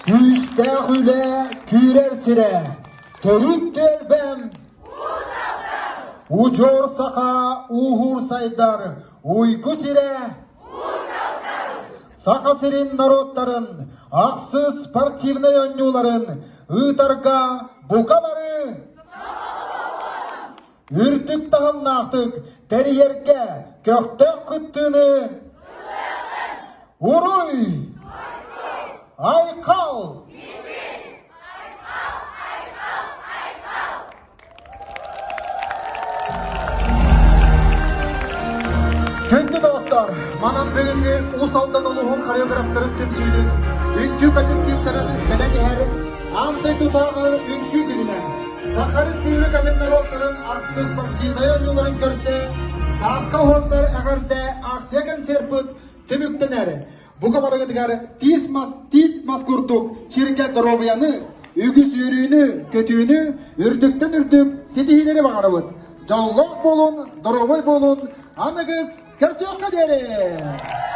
Күүстээх үлэ күүрэр сирэ, төрүт түөлбэм Удьуор саха ууһуур сайдар уйгу сирэ Саха сирин норуоттарын ахсыс спортивнай оонньууларын ыытарга бука бары үрдүк таһымнаахтык тэрийэргэ көхтөөх кыттыыны Уруй! Айхал! Күндү доҕоттор, манан бүгүҥҥү Уус Алдан улууһун хореографтарын түмсүүтүн үҥкүү коллективтарын кэлэн иһэр аан дойдутааҕы үҥкүү күнүнэн Саха Республикатын норуоттарын ахсыс спортивнай оонньууларын көрсө Сааскы уһуктар эҕэрдэ акция концерпыт түмүктэнэр. Бука барыгытыгар тиис мас, тиит мас курдук чиргэ доруобуйаны, үгүс үөрүүнү, көтүүнү, үрдүктэн үрдүк ситиһиилэри баҕарабыт. Дьоллоох буолун, доруобай буолун, аныгыс көрсүөххэ диэри!